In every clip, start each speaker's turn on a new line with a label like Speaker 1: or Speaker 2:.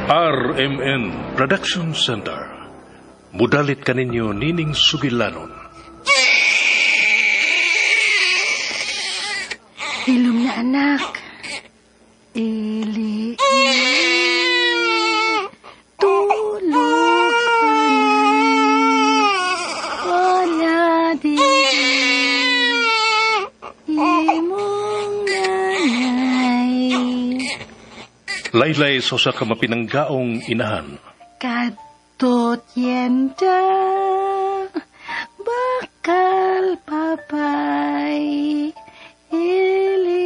Speaker 1: RMN Production Center. Mudalit kaninyo nining sugilanon.
Speaker 2: Hilom na, anak. Ili, ili, tulog wala di imong nanay.
Speaker 1: Laylay sa usa ka mapinanggaong inahan.
Speaker 2: Kadtot yenda, bakal papay, ili,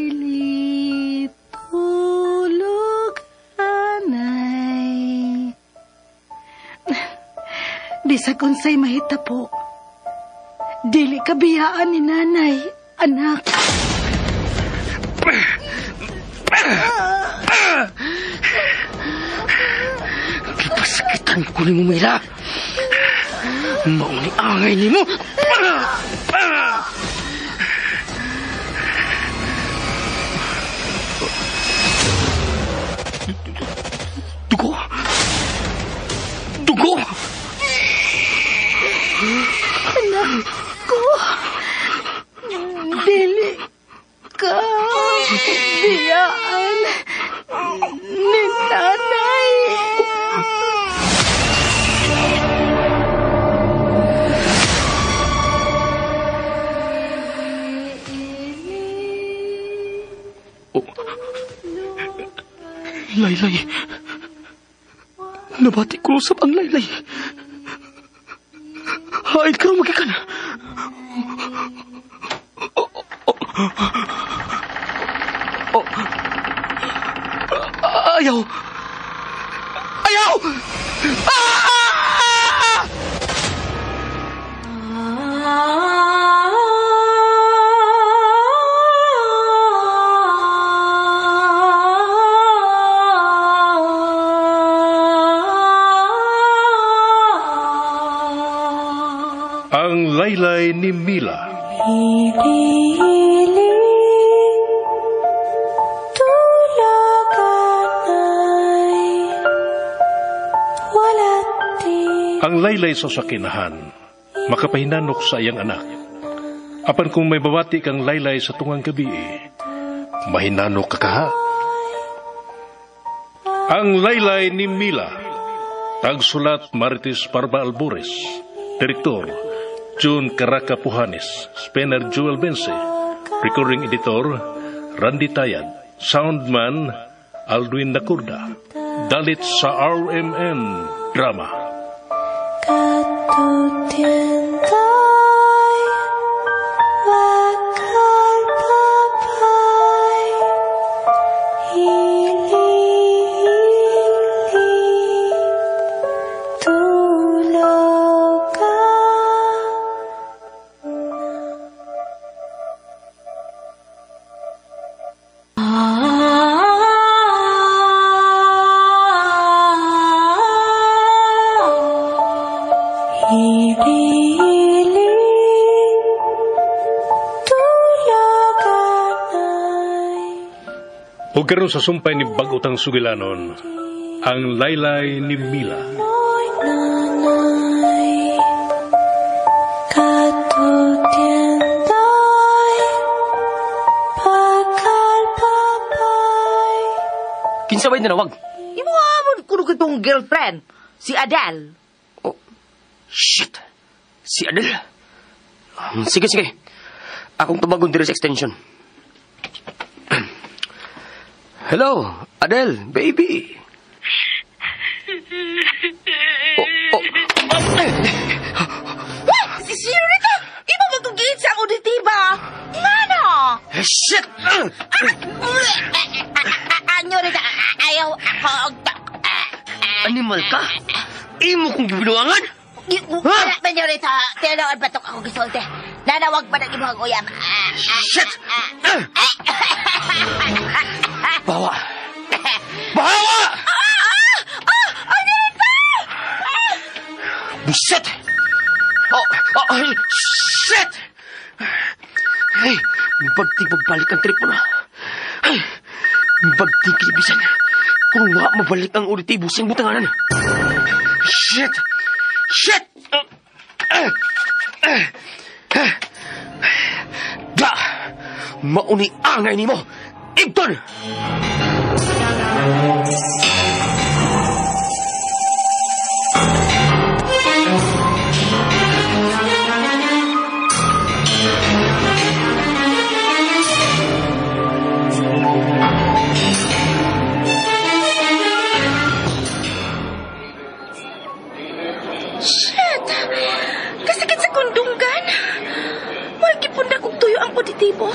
Speaker 2: ili, tulog anay. Bisag unsay mahitapo, dili ka biyaan ni nanay, anak.
Speaker 3: Gipasakitan ko ni mo, Mila. Mauni angay ni mo. Dugo! Dugo!
Speaker 2: Anak ko, dili ka biyaan ni nanay.
Speaker 3: Oh. Laylay. Nabati ko usap ang laylay. Hain ka magikan. Oh, oh, oh. Ayaw! Ayaw! Ah!
Speaker 1: Ang laylay ni Mila.
Speaker 4: Ili, tulog anay, wala di.
Speaker 1: Ang laylay sa sakinahan, makapahinanok sa iyang anak. Apan kung may babati kang laylay sa tungang gabi, mahinanok ka kaha. Ang laylay ni Mila. Tagsulat Marites Parba Albores. Direktor June Caraca Puhanes, Spencer Joel Bense, Recording Editor Randy Tayad, Soundman Aldwin Nakurda. Dalit sa RMN Drama.
Speaker 4: Katutientay, bakal papay, ili, ili, tulog ka. Ili, tulog anay.
Speaker 1: O karon sa sumpay ni bag-utang sugilanon, ang laylay ni Mila.
Speaker 4: Mo'y nanay, katutientay, bakal papay.
Speaker 3: Kinsa ba'y nanawag?
Speaker 5: Imuhamon kuno kitong girlfriend, si Adele.
Speaker 3: Oh, shit! Si Adele. Sige, sige. Akong tubagon diri sa extension. Hello, Adele, baby. Oh, oh.
Speaker 5: Wah! Si Senorita! Iba mo itong giit sa auditiva! Ngano?
Speaker 3: Shit!
Speaker 5: Anyorita, ayaw ako.
Speaker 3: Animal ka? Imo kong gibinuangan?
Speaker 5: Wala, Senorita. Tinuod ba itong ako gisulti? Nanawag ba ng imong uyam?
Speaker 3: Shit! Bawa! Bawa! Buset! Oh, oh, shit! Hey, mibagting pagbalik ang telepono. Ay, mibagting kinibisan. Kung wa mabalik ang auditibo siyang butanganan. Shit! Shit! Da! Mauni angay nimo! Ibton!
Speaker 5: Shit! Kasakit sa kundunggan. Malgipunda kong tuyo ang auditibo.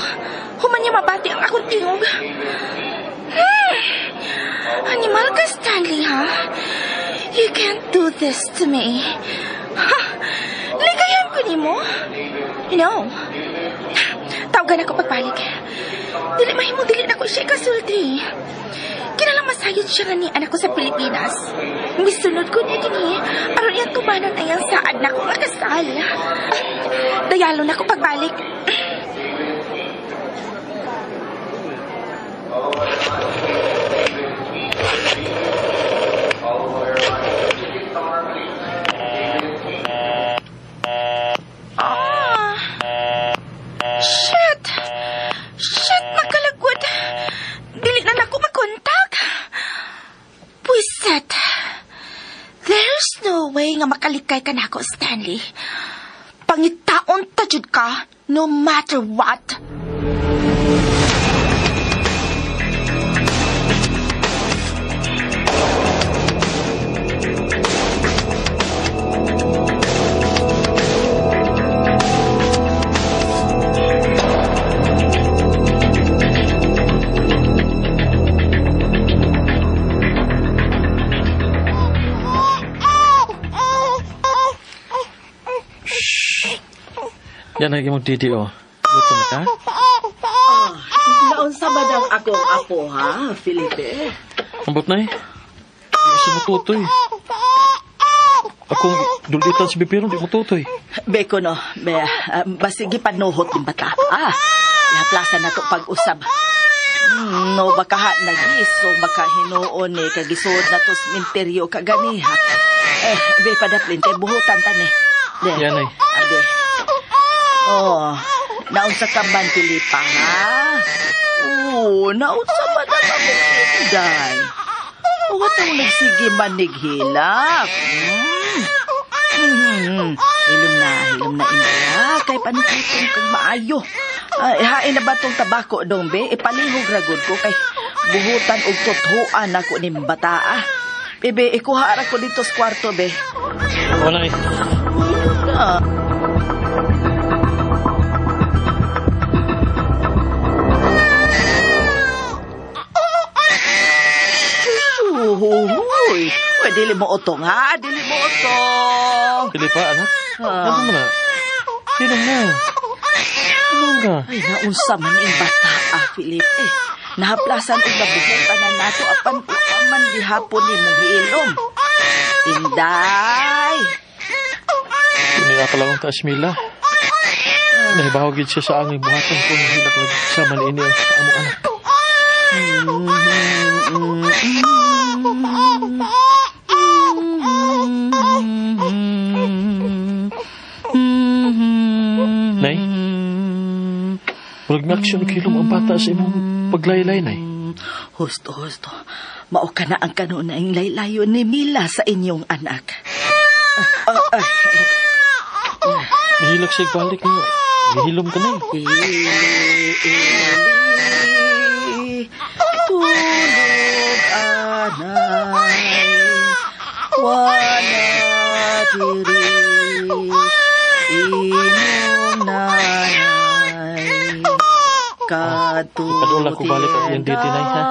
Speaker 5: Human niya mabati ang akong tingog. Animal ka, Stanley, ha? You can't do this to me. Ha? Ligayan ko nimo? No. Tawagan ako pagbalik. Dili mahimo, dili na ko siya ikasulti. Kinalang masayod siya nga ni anak ko sa Pilipinas. Misunod ko niya kini, aron iyang tumanon ay ang saad na ko nga kasal. Dayalo na ko pagbalik. Ah! Shit! Shit, makalagwad. Dili na nako makontak. Puiset. There's no way nga makalikay ka nako, Stanley. Pangitaon ta jud ka, no matter what.
Speaker 6: Yan ay mong didi, oh. Luto na ka?
Speaker 7: Naunsa ba daw akong apo, ha, Felipe?
Speaker 6: Ambot na eh. Di ko siya matutoy. Akong dulitan si Bipiro, di mo tutoy.
Speaker 7: Beko, no. Be, basigi panuhot din bata. Ah, ihaplasan na to pag-usab. No, baka ha, nagiso, baka hinuon eh, kagisuod na to sementeryo kaganiha. Eh, be, padaplin, kay buhutan ta ni. De.
Speaker 6: Yan ay.
Speaker 7: Abe. Oh, naunsa ka man, Felipa, ha? Oo, naunsa ba na akong inday? Wa tong nagsige man nighilak. Hilom na inday, ha? Kay panukitong kang maayo. Ay, hain na ba tong tabako dong, be? Ipalihog ragod ko kay buhutan og tuthuan ako ning bataa. Bebe, ikuha ra ko dito sa kwarto, be.
Speaker 6: Wala eh.
Speaker 7: Ah. Uy, uy, dili mo utong, ha? Dili mo utong.
Speaker 6: Felipa, anak? Ano mo na? Hilom na. Ano ka?
Speaker 7: Ay, naunsa man ang bata, ah, Felipe. Nahaplasan og nabuhutan na nato apan upaman gihapon ni mong hilom. Inday!
Speaker 6: Hindi na kalawang taas, Mila. Nahibawag yun siya sa anging buhatan kung hilak na sama ni ini ang among anak. Nay, murag na-action kilom ang bata sa imong paglaylay, Nay.
Speaker 7: Husto, husto. Mao ka na ang kanunayng laylayon ni Mila sa inyong anak.
Speaker 6: Nihilak siya balik na. Nihilom ka na.
Speaker 7: Ili, ili, tulog anay, wala diri, imong nanay.
Speaker 6: Ipadula ko balik ang iyang didi, Nay, ha?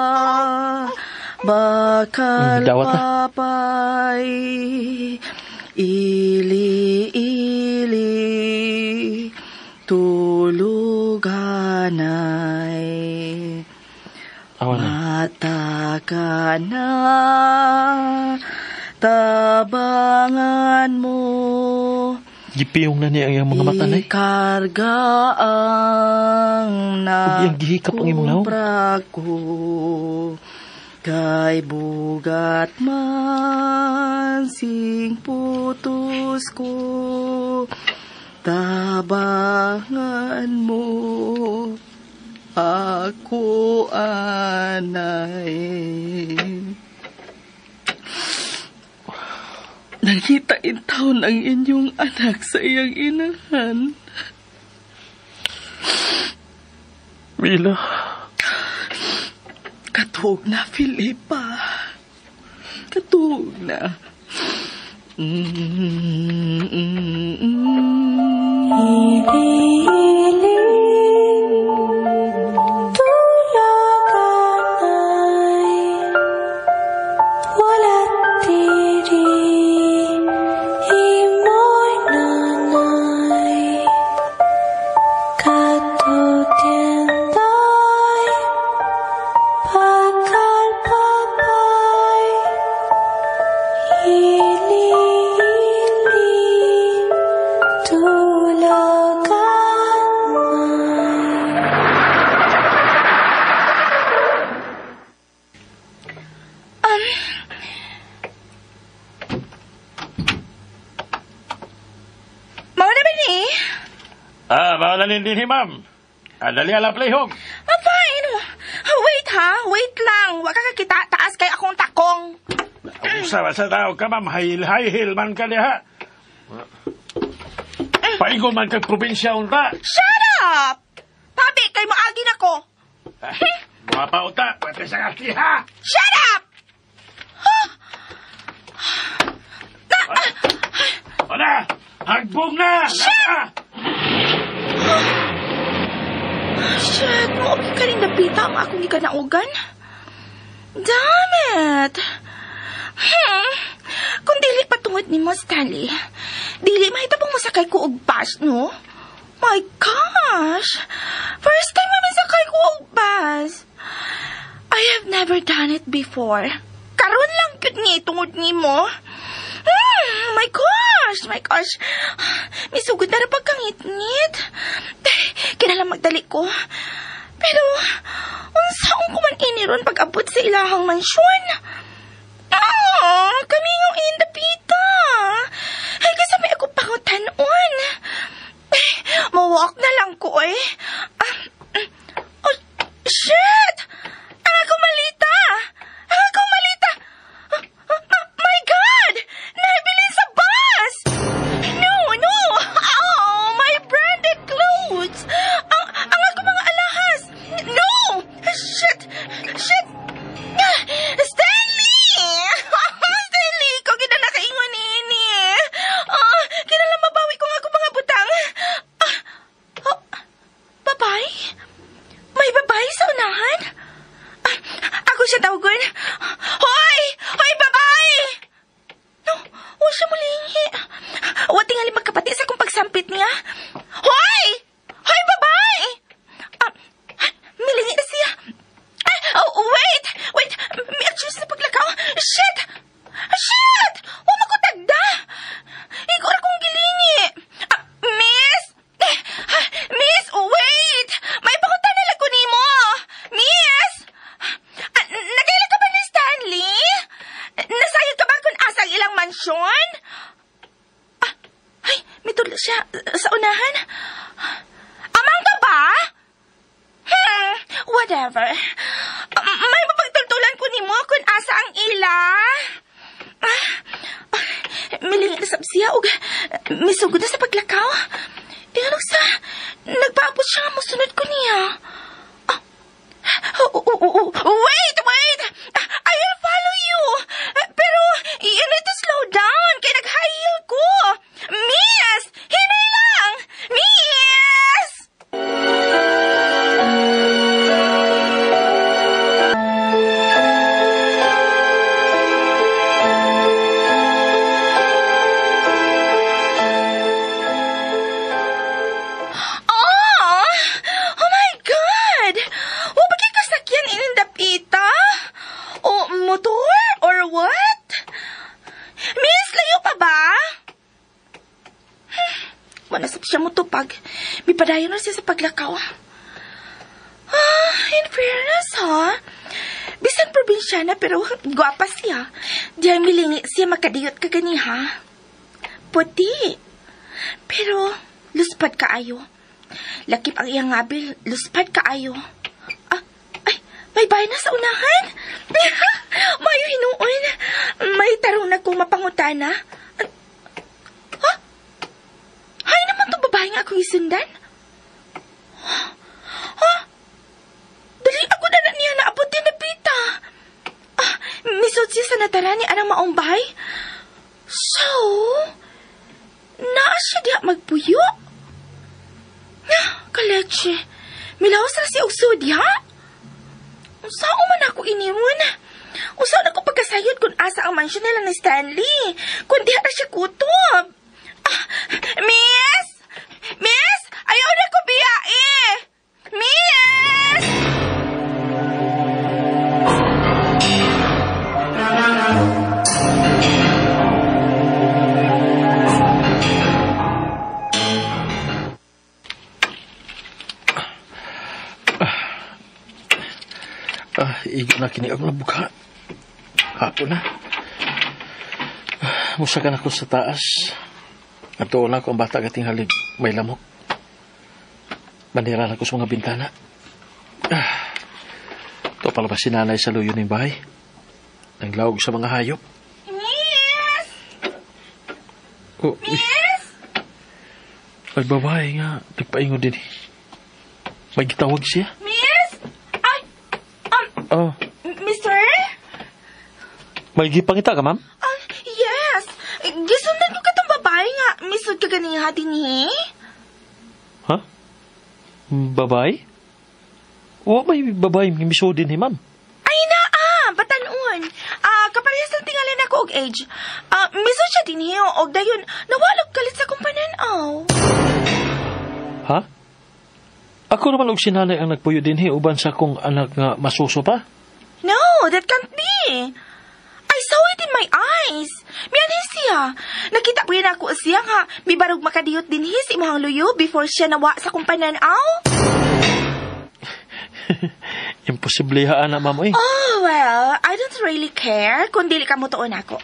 Speaker 7: Bakal
Speaker 6: Dawat na.
Speaker 7: papay, ili, ili, tuluganay.
Speaker 6: Awa na.
Speaker 7: Mata ka na, tabangan mo.
Speaker 6: Gipiyong na niya ang iyang mga mata, Nay.
Speaker 7: Ikarga ang
Speaker 6: Ug iyang gihikap ang imong nawong.
Speaker 7: nakumpra ko. Kay bugat man sing putos ko, tabangan mo ako, anay. Nakita intaon ang inyong anak sa iyang inahan.
Speaker 6: Mila.
Speaker 7: Katuog na, Filipa. Katuog na.
Speaker 4: Hili-hili, tulaganay, wala diri, imoy nanay, katutientay, pagkalpapay, hili-hili, tulaganay.
Speaker 5: Mao na ba ni?
Speaker 6: Ah, mao na din ma'am. Dali ala playhog.
Speaker 5: Ah, fine. Wait ha, wait lang. Wa ka kakita, taas kay akong takong.
Speaker 6: Usa ba sa tao ka, ma'am? High heel man ka diha. Paigo man kag probinsya unta.
Speaker 5: Shut up! Tabi, kay moagi na ko.
Speaker 6: Mga pa unta, pwede sa katiha.
Speaker 5: Shut up!
Speaker 6: Wala! Hagbong na! Shit!
Speaker 5: Shit, mo ka rin napita ang akong gikanaugan. Damn it! Kung dili patungod ni mo, Stanley, dili mahitabong mosakay ko og bus, no? My gosh! First time na masakay ko og bus. I have never done it before. Karon lang gyud ni tungod nimo. My gosh! My gosh! Misugod na rin pagkangit-ngit. Kinahanglan magdali ko. Pero, unsaon ko man ini ron pag-abot sa ilahang mansyon? Ah, kami nga indapita. Ay, kasi may ako pangutanon. Mawalk na lang ko eh. Oh, shit! Ang ako malita! Ang ako malita! My God! Nabilin sa bus! No, no! Oh, my branded clothes! Ang ako mga alahas! No! Shit! Shit! Stanley! Stanley! Ko gina nakaingon ini. Ah, kinahanglan mabawi ko nga ako mga butang. Ah, oh, babay? May babae sa unahan? Ah, ako siya tawagon. Hoy! Hoy, babae! No, wa siya mulingi. Wa tingali magkapati sa akong pagsampit niya. Hoy! Hoy, babae! Ah, milingi na siya. Ah, oh, wait! Wait! Mi-adjust na paglakaw. Shit! Shit! Wa makutagda! Ikaw ra kong gilingi. Ah, miss! Eh, ah, miss, wait! May pangutana lang ko nimo. Miss! Ah, nagaila ka ba ni Stanley? Nasayod ka ba kung asang ilang mansyon? Ah, ay, may tudlo siya sa unahan. Amang ka ba? Whatever. May mapagtultulan ko nimo kung asa ang ila. Ah, milingi na sab siya og misugod na sa paglakaw. Inganong sa nagpaabot siya nga mosunod ko niya. Ah, oh, wait, wait! I will follow you. Pero you need to slow down kay nag-high heel ko. Miss! Hinay lang! Miss! Oh! Oh my God! Wa ba kay kasakyan ining dapita? O motor or what? Miss, layo pa ba? Wala sab siya motupag. Mipadayon na siya sa paglakaw. Ah, in fairness, ha? Bisan probinsya probinsyana pero gwapa siya. Diyan milingi siya makadiyot ka ganiha. Puti. Pero luspad kaayo. Lakip ang iyang ngabil, luspad kaayo. Ah, ay, may bahay na sa unahan. Mayo hinuon. May tarong na kong mapangutana. Ha? Hay naman itong babae nga akong isundan. Ha? Dali ako na na niya naabot din na pita. Ah, misod siya sa natarani anang maong bahay. So, naa siya diha magpuyo. Nga, kaleche. Milawas na si Ugso diha. Unsa man ako iniron? Unsa na ko pagkasayod kung asa ang mansyon nila ni Stanley? Kung diha na siya kutob. Ah, Miss! Miss! Ayaw na ko biyae! Miss!
Speaker 6: Igo na kini ang nabuka. Hapon na. Musakan ako sa taas. Natuon ako ang bata kating halig. May lamok. Bandera na ko sa mga bintana. Ito pala ba si nanay sa luyo ng bahay? Nanglawag sa mga hayop.
Speaker 5: Miss!
Speaker 6: Oh,
Speaker 5: Miss!
Speaker 6: May babae nga. Nagpaingon din eh. May gitawag siya.
Speaker 5: Miss! Ay!
Speaker 6: Oh.
Speaker 5: Mister?
Speaker 6: May gipangita ka, ma'am?
Speaker 5: Yes. Gisundan ko katong babae nga. Misod ka ganiha din eh.
Speaker 6: Ha? Babae? O, may babae misod din eh, ma'am.
Speaker 5: Ay na, batanon. Kaparehas ng tingalan ako og age. Misod siya din eh, og dayon, nawalog kalit sa akong pananaw.
Speaker 6: Ha? Ako naman og sinanay ang nagpuyo din eh, uban sa akong anak nga masuso pa.
Speaker 5: No, that can't be. I saw it in my eyes. Mianhin siya. Nakita po yan ako siya nga. Mibarog makadiyot din his imuhang luyo before siya nawa sa akong pananaw.
Speaker 6: Imposible haan na, ma'am. Eh.
Speaker 5: Oh, well, I don't really care kung dili ka mo tuon ako.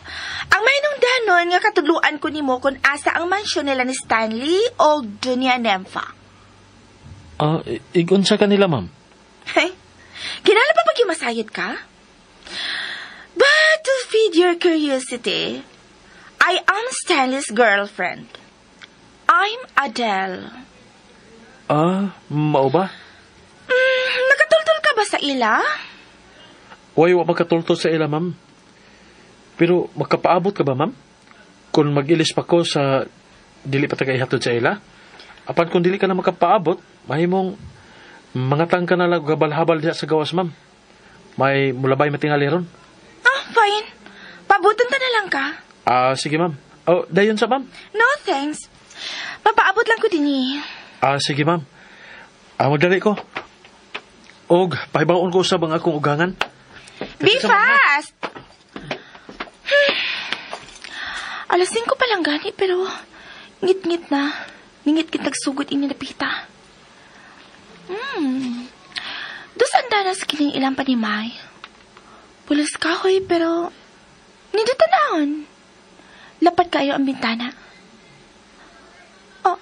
Speaker 5: Ang may danon nga katudluan ko nimo kung asa ang mansyon nila ni Stanley o Dunya Nemfa.
Speaker 6: Igon sa kanila, ma'am.
Speaker 5: Hey, kinala pa pag masayod ka? But to feed your curiosity, I am Stanley's girlfriend. I'm Adele.
Speaker 6: Mao ba?
Speaker 5: Nakatultol ka ba sa ila?
Speaker 6: Way, wa makatultol sa ila, ma'am. Pero makapaabot ka ba, ma'am? Kung mag-ilis pa ko sa dili pa taga ihatod sa ila? Apan kung dili ka na makapaabot, mahimong mangatang ka na lang gabal-habal diha sa gawas, ma'am. May mulabay matingali ron.
Speaker 5: Fine. Pabutan ta na lang ka.
Speaker 6: Sige, ma'am. Oh, dayon sa, ma'am?
Speaker 5: No, thanks. Mapaabot lang ko din eh.
Speaker 6: Sige, ma'am. Magdali ko. Og, pahibaon ko usab ang akong ugangan.
Speaker 5: Be fast! 5:00 pa lang gani, pero ngit-ngit na. Ningit-ngit nagsugod ini napita. Dos andanas kining ilang panimay. Pulos kahoy, pero nindot tanahon. Lapad kayo ang bintana. Oh,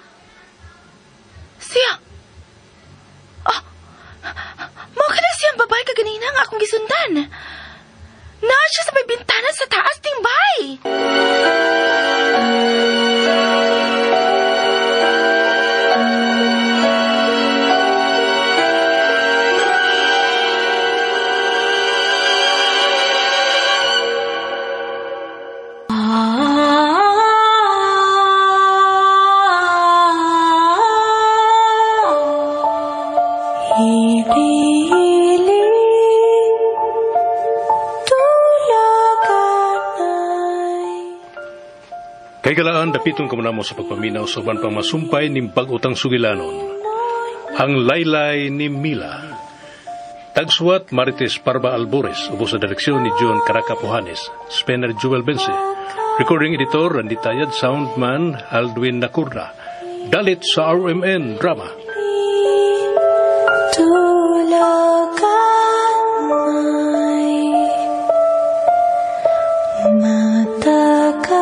Speaker 5: siya! Oh, mao ka na siyang babae kaganina nga akong gisundan. Naa siya sa may bintana sa taas timbay.
Speaker 1: Kay galaan, dapiton ka muna mo sa pagpaminaw sa uban pang masumpay ning bag-utang sugilanon. Ang Laylay ni Mila. Tagsuwat Marites Parba Albores, ubos sa direksyon ni John Caracapuhanes, Spencer Jewel Bense, recording editor Randy Tayad, soundman Aldwin Nakurna. Dalit sa RMN Drama.
Speaker 4: Tulaganay. Ka.